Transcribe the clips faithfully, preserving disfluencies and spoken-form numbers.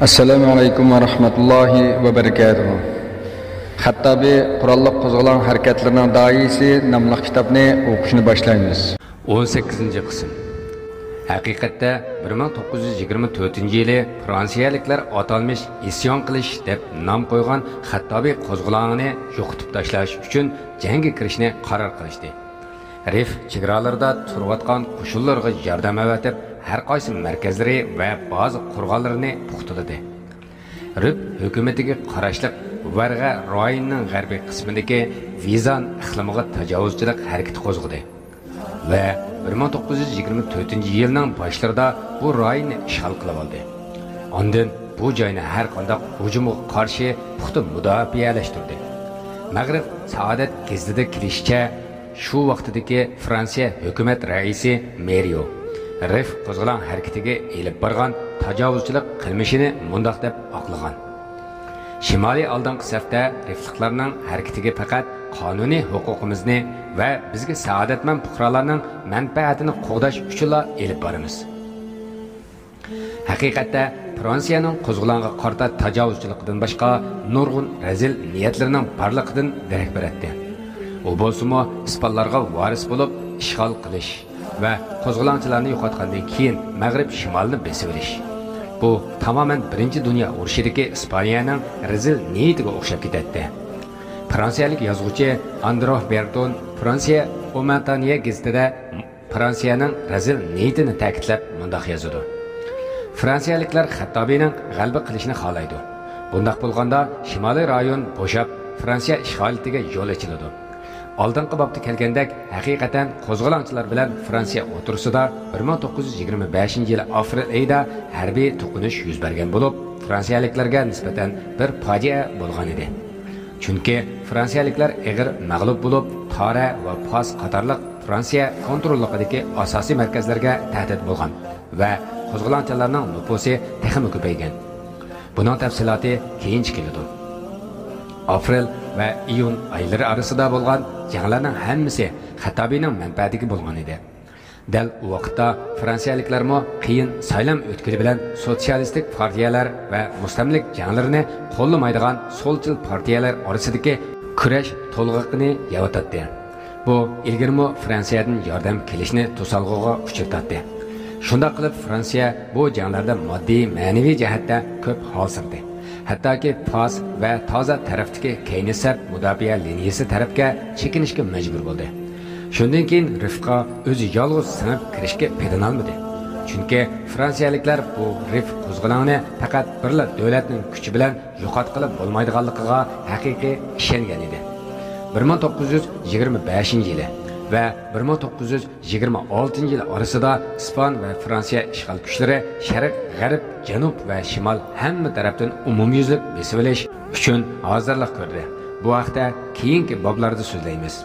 ئەسسالامۇ ئەلەيكۇم ۋە رەھمەتۇللاھى ۋە بەرىكاتۇھۇ. خەتتابى قوراللىق قوزغىلاڭ ھەرىكەتلىرىنىڭ داھىيسى ناملىق كىتابنى ئوقۇشنى باشلايمىز. ئون سەككىزىنچى قىسىم. ھەقىقەتتە، بىر مىڭ توققۇز يۈز يىگىرمە تۆتىنچى يىلى فرانسىيەلىكلەر ئاتالمىش ئىسيان قىلىش دەپ نام قويغان خەتتابى قوزغىلاڭىنى يوقىتىپ تاشلاش ئۈچۈن جەڭگە كىرىشنى قارار قىلىشتى. رىف چېگرالىرىدا تۇرۇۋاتقان قوشۇنلىرىغا ياردەم ئەۋەتىپ، ھەر قايسى مەركەزلىرى ۋە بازا قورغانلىرىنى پۇختىلىدى. رىف ھۆكۈمىتىگە قاراشلىق ۋەرغە رايونىنىڭ غەربىي قىسمىدىكى ۋىزان ئىقلىمىغا تاجاۋۇزچىلىق ھەرىكىتى قوزغىدى ۋە بىر مىڭ توققۇز يۈز يىگىرمە تۆتىنچى يىلنىڭ باشلىرىدا بۇ رايوننى ئىشغال قىلىۋالدى. ئاندىن بۇ جاينى ھەر قانداق ھۇجۇمغا قارشى پۇختا مۇداپىئەلەشتۈردى. مەغرىب سائادەت گېزىتىدە كېلىشىچە، شۇ ۋاقتىدىكى فرانسىيە ھۆكۈمەت رەئىسى مېرىيو رىف قوزغىلاڭ ھەرىكىتىگە ئېلىپ بارغان تاجاۋۇزچىلىق قىلمىشىنى مۇنداق دەپ ئاقلىغان: شىمالىي ئالدىنقى سەپتە رىفلىقلارنىڭ ھەرىكىتىگە پەقەت قانۇنىي ھوقۇقىمىزنى ۋە بىزگە سائادەتمەن پۇقرالارنىڭ مەنپەئەتىنى قوغداش ئۈچۈنلا ئېلىپ بارىمىز. ھەقىقەتتە، فرانسىيەنىڭ قوزغىلاڭغا قارىتا تاجاۋۇزچىلىقىدىن باشقا نۇرغۇن رەزىل نىيەتلىرىنىڭ بارلىقىدىن دېرەك بېرەتتى. ئۇ بولسىمۇ ئىسپانلارغا ۋارىس بولۇپ ئىشغال قىلىش ۋە قوزغىلاڭچىلارنى يوقاتقاندىن كېيىن مەغرىب شىمالىنى بېسىۋېلىش. بۇ تامامەن بىرىنچى دۇنيا ئۇرۇشىدىكى ئىسپانىيەنىڭ رەزىل نىيىتىگە ئوخشاپ كېتەتتى. فرانسىيەلىك يازغۇچى ئاندروھ بېرتون فرانسىيە ئومانتانىيە گېزىتىدە فرانسىيەنىڭ رەزىل نىيىتىنى تەكىتلەپ مۇنداق يازىدۇ: فرانسىيەلىكلەر خەتتابىنىڭ غەلىبە قىلىشىنى خالايدۇ. بۇنداق بولغاندا شىمالىي رايون بوشاپ، فرانسىيە ئىشغالىيىتىگە يول ئېچىلىدۇ. ئالدىنقى بابتا كەلگەندەك، ھەقىقەتەن قوزغىلاڭچىلار بىلەن فرانسىيە ئوتتۇرىسىدا بىر مىڭ توققۇز يۈز يىگىرمە بەشىنچى يىلى ئاپرېل ئېيىدا ھەربىي توقۇنۇش يۈز بەرگەن بولۇپ، فرانسىيەلىكلەرگە نىسبەتەن بىر پاجىئە بولغان ئىدى. چۈنكى فرانسىيەلىكلەر ئېغىر مەغلۇپ بولۇپ، تارە ۋە پاس قاتارلىق فرانسىيە كونتروللۇقىدىكى ئاساسىي مەركەزلەرگە تەھدىت بولغان ۋە قوزغىلاڭچىلارنىڭ نوپۇسى تېخىمۇ كۆپەيگەن. بۇنىڭ تەپسىلاتى كېيىنچە كېلىدۇ. ئاپرېل ۋە ئىيۇن ئايلىرى ئارىسىدا بولغان جەڭلەرنىڭ ھەممىسى خەتتابىنىڭ مەنپەئەتىگە بولغان ئىدى. دەل ئۇ ۋاقىتتا فرانسىيەلىكلەرمۇ قىيىن سايلام ئۆتكىلى بىلەن سوتسىيالىستىك پارتىيەلەر ۋە مۇستەملىكە جەڭلىرىنى قوللىمايدىغان سولچىل پارتىيەلەر ئارىسىدىكى كۈرەش تولغىقىنى يەۋاتاتتى. بۇ ئىلگىرىمۇ فرانسىيەدىن ياردەم كېلىشىنى توسالغۇغا ئۇچرىتاتتى. شۇنداق قىلىپ، فرانسىيە بۇ جەڭلەردە ماددىي، مەنىۋى جەھەتتە كۆپ ھالسىرىدى. ھەتتاكى پاس ۋە تازا تەرەپتىكى كەينى سەپ مۇداپىئە لىنىيىسى تەرەپكە چېكىنىشكە مەجبۇر بولدى. شۇندىن كېيىن رىفقا ئۆزى يالغۇز سىڭىپ كىرىشكە پېتىنالمىدى. چۈنكى فرانسىيەلىكلەر بۇ رىف قوزغىلاڭنى پەقەت بىرلا دۆلەتنىڭ كۈچى بىلەن يوقاتقىلى بولمايدىغانلىقىغا ھەقىقىي ئىشەنگەن ئىدى. بىر مىڭ توققۇز يۈز يىگىرمە بەشىنچى يىلى ۋە بىر مىڭ توققۇز يۈز يىگىرمە ئالتىنچى يىل ئارىسىدا ئىسپان ۋە فرانسىيە ئىشغال كۈچلىرى شەرق، غەرب، جەنۇب ۋە شىمال ھەممە تەرەپتىن ئومۇميۈزلۈك بېسىۋېلىش ئۈچۈن ھازىرلىق كۆردى. بۇ ھەقتە كېيىنكى بابلاردا سۆزلەيمىز.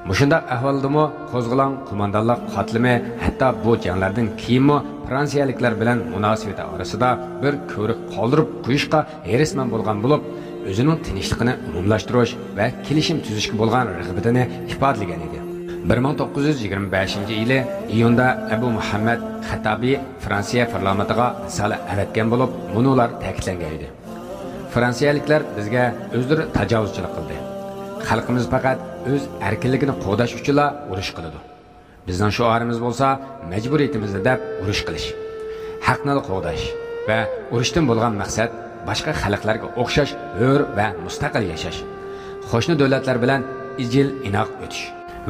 مۇشۇنداق ئەھۋالدىمۇ قوزغىلاڭ قوماندانلىق قاتلىمى ھەتتا بۇ جەڭلەردىن كېيىنمۇ فرانسىيەلىكلەر بىلەن مۇناسىۋىتى ئارىسىدا بىر كۆۋرۈك قالدۇرۇپ قويۇشقا ھېرىسمەن بولغان بولۇپ، ئۆزىنىڭ تىنچلىقىنى ئومۇملاشتۇرۇش ۋە كېلىشىم تۈزۈشكە بولغان رىغبىتىنى ئىپادىلىگەن ئىدى. بىر مىڭ توققۇز يۈز يىگىرمە بەشىنچى يىلى ئىيۇندا ئەبۇ مۇھەممەد خەتتابى فرانسىيە پارلامېنتىغا رىسالە ئەۋەتكەن بولۇپ، مۇنۇلار تەكىتلەنگەن ئىدى: فرانسىيەلىكلەر بىزگە ئۆزلىرى تاجاۋۇزچىلىق قىلدى. خەلقىمىز پەقەت ئۆز ئەركىنلىكىنى قوغداش ئۈچۈنلا ئۇرۇش قىلىدۇ. بىزنىڭ شوئارىمىز بولسا مەجبۇرىيىتىمىزنى دەپ ئۇرۇش قىلىش. ھەقنىلا قوغداش ۋە ئۇرۇشتىن بولغان مەقسەت باشقا خەلقلەرگە ئوخشاش ھۆر ۋە مۇستەقىل ياشاش. قوشنا دۆلەتلەر بىلەن ئىجىل ئىناق ئۆتۈش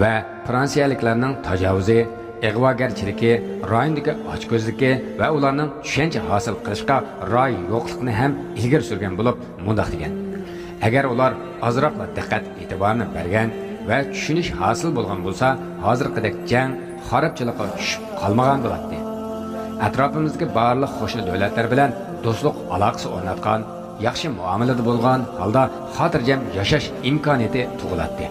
ۋە فرانسىيەلىكلەرنىڭ تاجاۋۇزى، ئىغۋاگەرچىلىكى، رايوندىكى ئاچكۆزلۈكى ۋە ئۇلارنىڭ چۈشەنچە ھاسىل قىلىشقا رايى يوقلۇقىنى ھەم ئىلگىرى سۈرگەن بولۇپ، مۇنداق دېگەن: ئەگەر ئۇلار ئازراقلا دىققەت ئېتىبارنى بەرگەن ۋە چۈشىنىش ھاسىل بولغان بولسا، ھازىرقىدەك جەڭ، خارابچىلىققا چۈشۈپ قالمىغان بولاتتى. ئەتراپىمىزدىكى بارلىق قوشنا دۆلەتلەر بىلەن دوستلۇق ئالاقىسى ئورناتقان، ياخشى مۇئامىلىدە بولغان ھالدا خاتىرجەم ياشاش ئىمكانىيىتى تۇغۇلاتتى.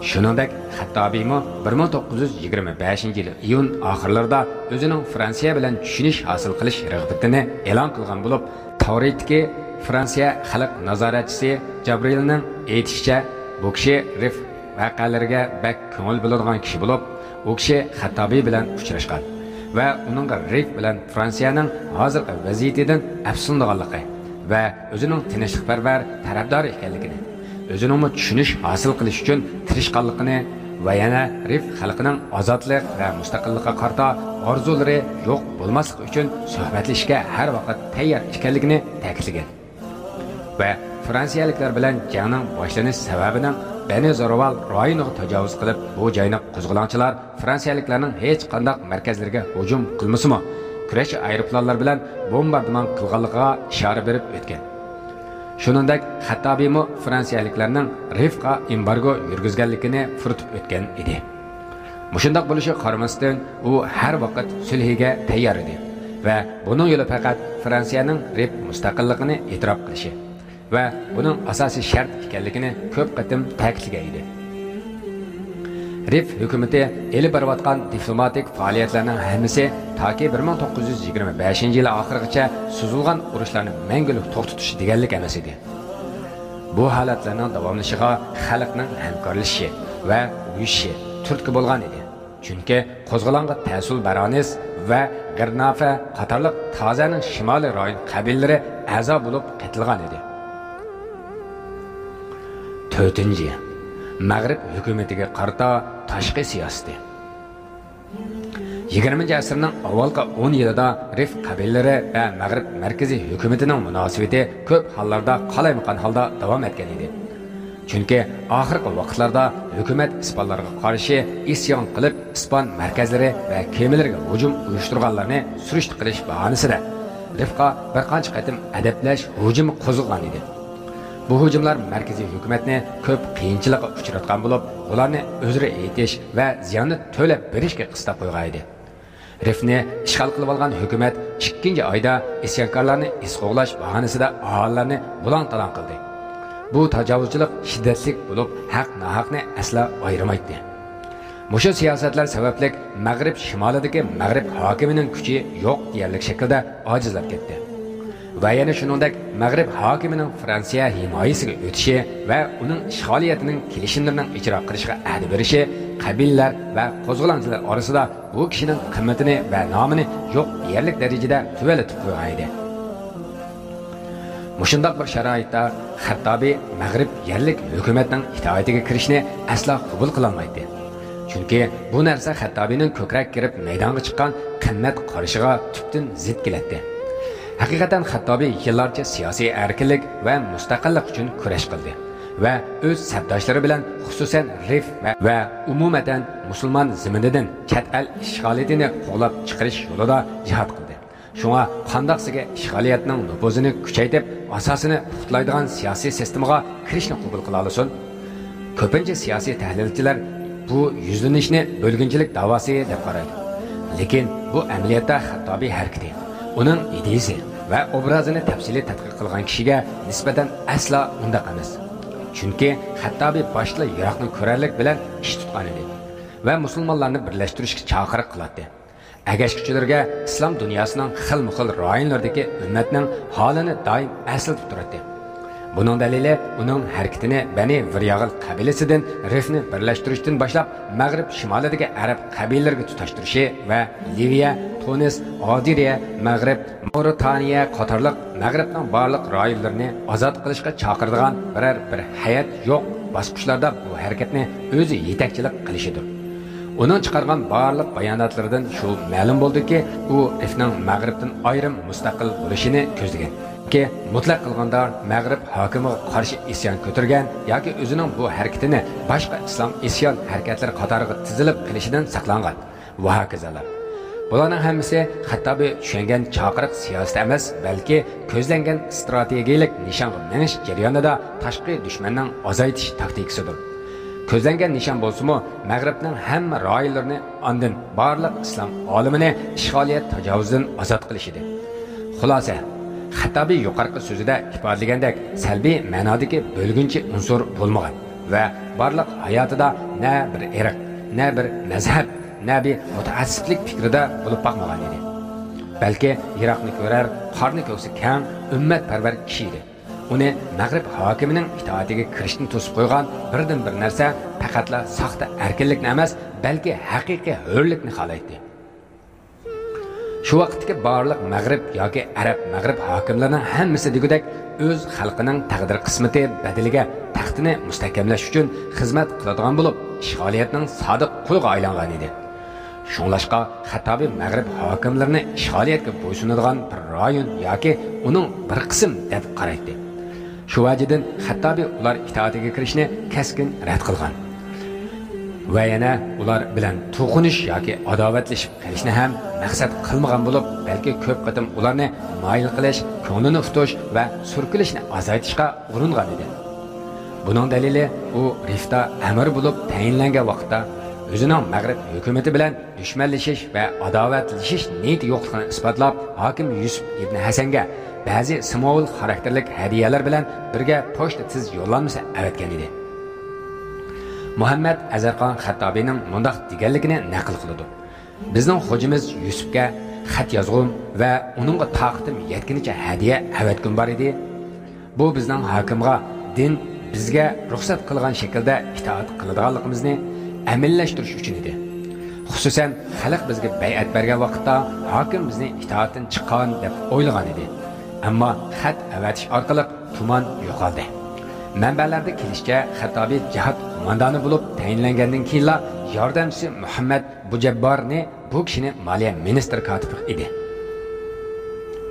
شۇنىڭدەك خەتتابىمۇ بىر مىڭ توققۇز يۈز يىگىرمە بەشىنچى يىلى ئىيۇن ئاخىرلىرىدا ئۆزىنىڭ فرانسىيە بىلەن چۈشىنىش ھاسىل قىلىش رىغبىتىنى ئېلان قىلغان بولۇپ، تاۋرىدىكى فرانسىيە خەلق نازارەتچىسى جابرىيلنىڭ ئېيتىشىچە، بۇ كىشى رىف ۋەقەلىرىگە بەك كۆڭۈل بۆلىدىغان كىشى بولۇپ، ئۇ كىشى خەتتابى بىلەن ئۇچراشقان. ۋە ئۇنىڭغا رىف بىلەن فرانسىيەنىڭ ھازىرقى ۋەزىيىتىدىن ئەپسۇسلىنىدىغانلىقى ۋە ئۆزىنىڭ تىنچلىقپەرۋەر تەرەپدارى ئىكەنلىكىنى، ئۆزىنىڭمۇ چۈشىنىش ھاسىل قىلىش ئۈچۈن تىرىشقانلىقىنى ۋە يەنە رىف خەلقىنىڭ ئازادلىق ۋە مۇستەقىللىققا قارىتا ئارزۇلىرى يوق بولماسلىقى ئۈچۈن سۆھبەتلىشىشكە ھەر ۋاقىت تەييار ئىكەنلىكىنى تەكىتلىگەن. ۋە فرانسىيەلىكلەر بىلەن جەڭنىڭ باشلىنىش سەۋەبىنىڭ بەنى زورۋال رايونىغا تاجاۋۇز قىلىپ، بۇ جاينى قوزغىلاڭچىلار فرانسىيەلىكلەرنىڭ ھېچقانداق مەركەزلىرىگە ھۇجۇم قىلمىسىمۇ، كۈرەش ئايروپىلانلار بىلەن بومباردىمان قىلغانلىقىغا ئىشارە بېرىپ ئۆتكەن. شۇنىڭدەك خەتتابىمۇ فرانسىيەلىكلەرنىڭ رىفقا ئېمبارگو يۈرگۈزگەنلىكىنى پۇرىتىپ ئۆتكەن ئىدى. مۇشۇنداق بولۇشىغا قارىماستىن، ئۇ ھەر ۋاقىت سۈلھىگە تەييار ئىدى ۋە بۇنىڭ يولى پەقەت فرانسىيەنىڭ رىف مۇستەقىللىقىنى ئېتىراپ قىلىشى ۋە بۇنىڭ ئاساسىي شەرت ئىكەنلىكىنى كۆپ قېتىم تەكىتلىگەن ئىدى. رىف ھۆكۈمىتى ئېلىپ بېرىۋاتقان دىپلوماتىك پائالىيەتلەرنىڭ ھەممىسى تاكى بىر مىڭ توققۇز يۈز يىگىرمە بەشىنچى يىل ئاخىرىغىچە سوزۇلغان ئۇرۇشلارنى مەڭگۈلۈك توختىتىش دېگەنلىك ئەمەس ئىدى. بۇ ھالەتلەرنىڭ داۋاملىشىشىغا خەلقنىڭ ھەمكارلىشىشى ۋە ئۇيۇشۇشى تۈرتكە بولغان ئىدى. چۈنكى قوزغىلاڭغا تەسۇل بارانىس ۋە غىرنافە قاتارلىق تازەنىڭ شىمالىي رايون قەبىلىلىرى ئەزا بولۇپ قېتىلغان ئىدى. تۆتىنچى، مەغرىب ھۆكۈمىتىگە قارىتا تاشقى سىياسىتى. يىگىرمىنچى ئەسىرنىڭ ئاۋۋالقى ئون يىلىدا رىف قەبىلىلىرى ۋە مەغرىب مەركىزىي ھۆكۈمىتىنىڭ مۇناسىۋىتى كۆپ ھاللاردا قالايمىقان ھالدا داۋام ئەتكەن ئىدى. چۈنكى ئاخىرقى ۋاقىتلاردا ھۆكۈمەت ئىسپانلارغا قارشى ئىسيان قىلىپ، ئىسپان مەركەزلىرى ۋە كېمىلىرىگە ھۇجۇم ئۇيۇشتۇرغانلارنى سۈرۈشتە قىلىش باھانىسىدە رىفقا بىر قانچە قېتىم ئەدەپلەش ھۇجۇمى قوزغىغان ئىدى. بۇ ھۇجۇملار مەركىزىي ھۆكۈمەتنى كۆپ قىيىنچىلىققا ئۇچراتقان بولۇپ، ئۇلارنى ئۆزرە ئېيتىش ۋە زىياننى تۆلەپ بېرىشكە قىستاپ قويغان ئىدى. رىفنى ئىشغال قىلىۋالغان ھۆكۈمەت ئىككىنچى ئايدا ئىسيانكارلارنى ئېسىقوغلاش باھانىسىدا ئاھالىلەرنى بۇلاڭ-تالاڭ قىلدى. بۇ تاجاۋۇزچىلىق شىددەتلىك بولۇپ، ھەق-ناھەقنى ئەسلا ئايرىمايتتى. مۇشۇ سىياسەتلەر سەۋەبلىك مەغرىب شىمالىدىكى مەغرىب ھاكىمىنىڭ كۈچى يوق دېيەرلىك شەكىلدە ئاجىزلاپ كەتتى. ۋە يەنە شۇنىڭدەك مەغرىب ھاكىمىنىڭ فرانسىيە ھىمايىسىگە ئۆتۈشى ۋە ئۇنىڭ ئىشغالىيەتنىڭ كېلىشىملىرىنىڭ ئىجرا قىلىشىغا ئەدە بېرىشى قەبىلىلەر ۋە قوزغىلاڭچىلار ئارىسىدا بۇ كىشىنىڭ قىممىتىنى ۋە نامىنى يوق دېيەرلىك دەرىجىدە تۆۋەنلىتىپ قويغان ئىدى. مۇشۇنداق بىر شارائىتتا خەتتابى مەغرىب يەرلىك ھۆكۈمەتنىڭ ئىتائىتىگە كىرىشنى ئەسلا قوبۇل قىلالمايتتى. چۈنكى بۇ نەرسە خەتتابىنىڭ كۆكرەك كېرىپ مەيدانغا چىققان قىممەت قارىشىغا تۈپتىن زىت كېلەتتى. ھەقىقەتەن خەتتابى يىللارچە سىياسىي ئەركىنلىك ۋە مۇستەقىللىق ئۈچۈن كۈرەش قىلدى ۋە ئۆز سەپداشلىرى بىلەن خۇسۇسەن رىف ۋە، ۋە ئومۇمەن مۇسۇلمان زېمىنىدىن چەت ئەل ئىشغالىيىتىنى قوغلاپ چىقىرىش يولىدا جىھاد قىلدى. شۇڭا قانداقسىگە ئىشغالىيەتنىڭ نوپۇزىنى كۈچەيتىپ، ئاساسىنى پۇختىلايدىغان سىياسىي سىستېمىغا كىرىشنى قوبۇل قىلالىسۇن؟ كۆپىنچە سىياسىي تەھلىلچىلەر بۇ يۈزلىنىشنى بۆلگۈنچىلىك داۋاسى دەپ قارايدۇ. لېكىن بۇ ئەمەلىيەتتە خەتتابى ھەرىكىتى، ئۇنىڭ ئىدىيىسى ۋە ئوبرازىنى تەپسىلىي تەتقىق قىلغان كىشىگە نىسبەتەن ئەسلا ئۇنداق ئەمەس. چۈنكى خەتتابى باشتىلا يىراقنى كۆرەرلىك بىلەن ئىش تۇتقان ئىدى ۋە مۇسۇلمانلارنى بىرلەشتۈرۈشكە چاقىرىق قىلاتتى. ئەگەشكۈچىلىرىگە ئىسلام دۇنياسىنىڭ خىلمۇخىل رايونلىرىدىكى ئۈممەتنىڭ ھالىنى دائىم ئەسلىتىپ تۇراتتى. بۇنىڭ دەلىلى ئۇنىڭ ھەرىكىتىنى بەنى ۋىرياغىل قەبىلىسىدىن رىفنى بىرلەشتۈرۈشتىن باشلاپ، مەغرىب شىمالىدىكى ئەرەب قەبىلىلىرىگە تۇتاشتۇرۇشى ۋە لىۋىيە، تۇنىس، ئادىرىيە، مەغرىب، مورىتانىيە قاتارلىق مەغرىبنىڭ بارلىق رايونلىرىنى ئازاد قىلىشقا چاقىرىدىغان بىرەر بىر ھەيئەت يوق باسقۇچلاردا بۇ ھەرىكەتنى ئۆزى يېتەكچىلىك قىلىشىدۇر. ئۇنىڭ چىقارغان بارلىق باياناتلىرىدىن شۇ مەلۇم بولدىكى، ئۇ رىفنىڭ مەغرىبتىن ئايرىم مۇستەقىل بولۇشىنى كۆزلىگەن. كى مۇتلەق قىلغاندا مەغرىب ھاكىمىغا قارشى ئىسيان كۆتۈرگەن ياكى ئۆزىنىڭ بۇ ھەرىكىتىنى باشقا ئىسلام ئىسيان ھەرىكەتلىرى قاتارىغا تىزىلىپ قېلىشىدىن ساقلانغان. ۋە ھاكازالار. بۇلارنىڭ ھەممىسى خەتتابى چۈشەنگەن چاقىرىق سىياسىتى ئەمەس، بەلكى كۆزلەنگەن ئىستراتېگىيەلىك نىشانغا مېڭىش جەريانىدا تاشقى دۈشمەننىڭ ئازايتىش تاكتىكىسىدۇر. كۆزلەنگەن نىشان بولسىمۇ، مەغرىبنىڭ ھەممە رايونلىرىنى، ئاندىن بارلىق ئىسلام ئالىمىنى ئىشغالىيەت تاجاۋۇزىدىن ئازاد قىلىش ئىدى. خۇلاسە، خەتتابى يۇقىرىقى سۆزىدە ئىپادىلىگەندەك سەلبىي مەنادىكى بۆلگۈنچى ئۇنسۇر بولمىغان ۋە بارلىق ھاياتىدا نە بىر ئىرق، نە بىر مەزھەپ، نە بىر مۇتەئەسسىپلىك پىكرىدە بولۇپ باقمىغان ئىدى. بەلكى يىراقنى كۆرەر، قارنى كۆكسى كەڭ، ئۈممەتپەرۋەر كىشى ئىدى. ئۇنى مەغرىب ھاكىمىنىڭ ئىتائىتىگە كىرىشتىن توسۇپ قويغان بىردىنبىر نەرسە پەقەتلا ساختا ئەركىنلىكنى ئەمەس، بەلكى ھەقىقىي ھۆرلۈكنى خالايتتى. شۇ ۋاقىتتىكى بارلىق مەغرىب ياكى ئەرەب مەغرىب ھاكىملىرىنىڭ ھەممىسى دېگۈدەك ئۆز خەلقىنىڭ تەقدىر قىسمىتى بەدىلىگە تەختىنى مۇستەھكەملەش ئۈچۈن خىزمەت قىلىدىغان بولۇپ، ئىشغالىيەتنىڭ سادىق قۇلىغا ئايلانغان ئىدى. شۇڭلاشقا، خەتتابى مەغرىب ھاكىملىرىنى ئىشغالىيەتكە بويسۇنىدىغان بىر رايون ياكى ئۇنىڭ بىر قىسىم دەپ قارايتتى. شۇ ۋەجىدىن خەتتابى ئۇلار ئىتائىتىگە كىرىشنى كەسكىن رەت قىلغان ۋە يەنە ئۇلار بىلەن توقۇنۇش ياكى ئاداۋەتلىشىپ قېلىشنى ھەم مەقسەت قىلمىغان بولۇپ، بەلكى كۆپ قېتىم ئۇلارنى مايىل قىلىش، كۆڭلىنى ئۇتۇش ۋە سۈركىلىشنى ئازايتىشقا ئۇرۇنغان ئىدى. بۇنىڭ دەلىلى، ئۇ رىفتا ئەمىر بولۇپ تەيىنلەنگەن ۋاقىتتا ئۆزىنىڭ مەغرىب ھۆكۈمىتى بىلەن دۈشمەنلىشىش ۋە ئاداۋەتلىشىش نىيىتى يوقلۇقىنى ئىسپاتلاپ، ھاكىم يۈسۈپ ئىبن ھەسەنگە بەزى سىمۋول خاراكتېرلىك ھەدىيەلەر بىلەن بىرگە پوچتا تېز يوللانمىسى ئەۋەتكەن ئىدى. مۇھەممەد ئەزەرخان خەتتابىنىڭ مۇنداق دېگەنلىكىنى نەقىل قىلىدۇ: «بىزنىڭ خوجىمىز يۈسۈپكە خەت يازغۇم ۋە ئۇنىڭغا تاقىتىم يەتكىنىچە ھەدىيە ئەۋەتكۈم بار ئىدى. بۇ بىزنىڭ ھاكىمغا دىن بىزگە رۇخسەت قىلغان شەكىلدە ئىتائەت قىلىدىغانلىقىمىزنى ئەمەلىيلەشتۈرۈش ئۈچۈن ئىدى. خۇسۇسەن، خەلق بىزگە بەيئەت بەرگەن ۋاقىتتا ھاكىم بىزنى ئىتائەتتىن چىققان دەپ ئويلىغان ئىدى. ئەمما خەت ئەۋەتىش ئارقىلىق تۇمان يوقالدى.» مەنبەلەردە كېلىشىچە، خەتتابى جىھاد قوماندانى بولۇپ تەيىنلەنگەندىن كېيىنلا ياردەمچىسى مۇھەممەد بۇجەببارنى، بۇ كىشىنى مالىيە مىنىستىر كاتىپى ئىدى،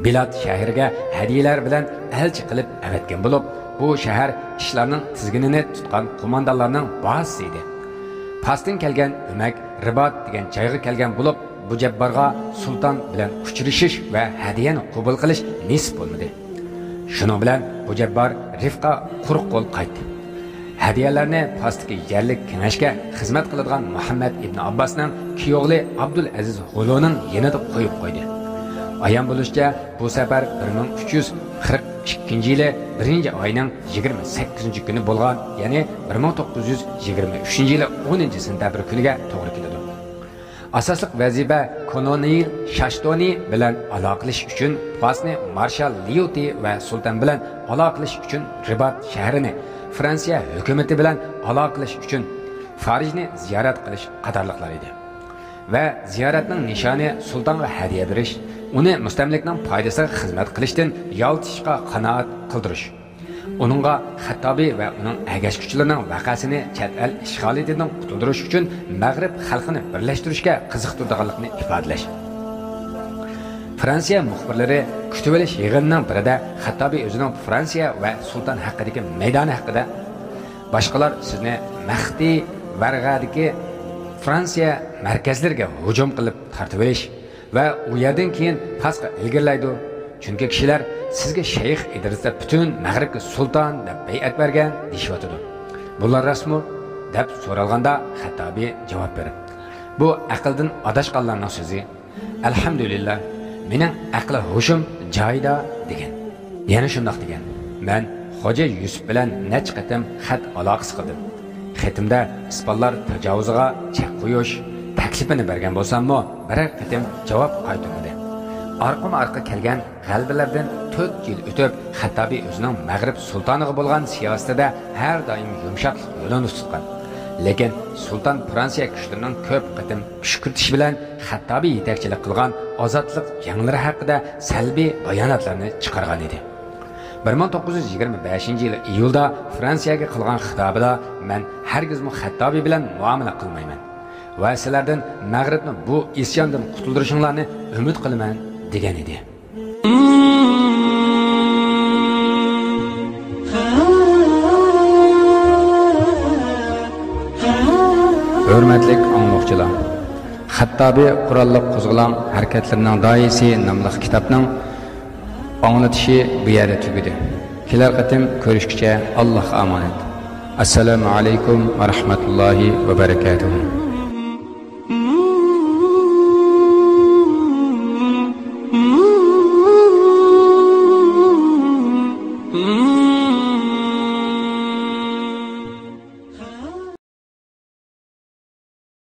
بىلاد شەھىرىگە ھەدىيەلەر بىلەن ئەلچى قىلىپ ئەۋەتكەن بولۇپ، بۇ شەھەر ئىشلارنىڭ تىزگىنىنى تۇتقان قوماندانلارنىڭ بازىسى ئىدى. پاستىن كەلگەن ئۆمەك رىبات دېگەن جايغا كەلگەن بولۇپ، بۇجەببارغا سۇلتان بىلەن ئۇچرىشىش ۋە ھەدىيەنى قوبۇل قىلىش نېسىپ بولمىدى. شۇنىڭ بىلەن بۇجەببار رىفقا قۇرۇق قول قايتتى. ھەدىيەلەرنى پاستىكى يەرلىك كېڭەشكە خىزمەت قىلىدىغان مۇھەممەد ئىبن ئابباسنىڭ كىيوغلى ئابدۇلئەزىز غۇلۇنىڭ يېنىدا قويۇپ قويدى. ئايان بولۇشىچە، بۇ سەپەر بىر مىڭ ئۈچ يۈز قىرىق ئىككىنچى يىلى بىرىنچى ئاينىڭ يىگىرمە سەككىزىنچى كۈنى بولغان، يەنى بىر مىڭ توققۇز يۈز يىگىرمە ئۈچىنچى يىلى ئونىنچى سېنتەبىر كۈنىگە توغرا كېلىدۇ. ئاساسلىق ۋەزىپە كولونېل شاشتونى بىلەن ئالاقىلىشىش ئۈچۈن پاسنى مارشال ليۇتى ۋە سۇلتان بىلەن ئالاقىلىشىش ئۈچۈن رىبات شەھىرىنى، فرانسىيە ھۆكۈمىتى بىلەن ئالاقىلىشىش ئۈچۈن فارىژنى زىيارەت قىلىش قاتارلىقلار ئىدى. ۋە زىيارەتنىڭ نىشانى سۇلتانغا ھەدىيە بېرىش، ئۇنى مۇستەملىكىنىڭ پايدىسىغا خىزمەت قىلىشتىن يالتىشىشقا قانائەت قىلدۇرۇش. ئۇنىڭغا خەتتابى ۋە ئۇنىڭ ئەگەشكۈچىلىرىنىڭ ۋەقەسىنى چەت ئەل ئىشغالىيىتىدىن قۇتۇلدۇرۇش ئۈچۈن مەغرىب خەلقىنى بىرلەشتۈرۈشكە قىزىقتۇرىدىغانلىقىنى ئىپادىلەش. فرانسىيە مۇخبىرلىرى كۈتۈۋېلىش يىغىنىنىڭ بىرىدە خەتتابى ئۆزىنىڭ فرانسىيە ۋە سۇلتان ھەققىدىكى مەيدانى ھەققىدە، باشقىلار سىزنى مەختى ۋەرغەدىكى فرانسىيە مەركەزلىرىگە ھۇجۇم قىلىپ تارتىۋېلىش ۋە ئۇ يەردىن كېيىن پاسقا ئىلگىرىلەيدۇ، چۈنكى كىشىلەر سىزگە شەيخ ئىدرىس دەپ پۈتۈن مەغرىبكە سۇلتان دەپ بەيئەت بەرگەن دېيىشىۋاتىدۇ. بۇلار راستمۇ؟ دەپ سورالغاندا خەتتابى جاۋاب بېرىپ، بۇ ئەقىلدىن ئاداشقانلارنىڭ سۆزى. ئەلھەمدۇلىللا، مېنىڭ ئەقلى ھوشۇم جايىدا، دېگەن. يەنە شۇنداق دېگەن، مەن خوجا يۈسۈپ بىلەن نەچچە قېتىم خەت ئالاقىسى قىلدىم. خېتىمدە ئىسپانلار تاجاۋۇزىغا چەك قويۇش تەكلىپىنى بەرگەن بولساممۇ، بىرەر قېتىم جاۋاب قايتۇرمىدى. ئارقىمۇ ئارقا كەلگەن غەلىبىلەردىن تۆت يىل ئۆتۈپ، خەتتابى ئۆزىنىڭ مەغرىب سۇلتانىغا بولغان سىياسىتىدە ھەر دائىم يۇمشاقلىق يولىنى تۇتقان. لېكىن سۇلتان فرانسىيە كۈچلىرىنىڭ كۆپ قېتىم كۈشكۈرتۈشى بىلەن خەتتابى يېتەكچىلىك قىلغان ئازادلىق جەڭلىرى ھەققىدە سەلبىي باياناتلارنى چىقارغان ئىدى. بىر مىڭ توققۇز يۈز يىگىرمە بەشىنچى يىلى ئىيۇلدا فرانسىيەگە قىلغان خىتابىدا، مەن ھەرگىزمۇ خەتتابى بىلەن مۇئامىلە قىلمايمەن ۋە سىلەردىن مەغرىبنى بۇ ئىسياندىن قۇتۇلدۇرۇشۇڭلارنى ئۈمىد قىلىمەن، دېگەن ئىدى. ھۆرمەتلىك ئاڭلىغۇچىلار، خەتتابى قوراللىق قوزغىلاڭ ھەرىكەتلىرىنىڭ داھىيسى ناملىق كىتابنىڭ ئاڭلىتىشى بۇ يەردە تۈگىدى. كېلەر قېتىم كۆرۈشكىچە ئاللاھقا ئامانەت. ئەسسالامۇ ئەلەيكۇم ۋە رەھمەتۇللاھى ۋە بەرىكاتۇھۇ.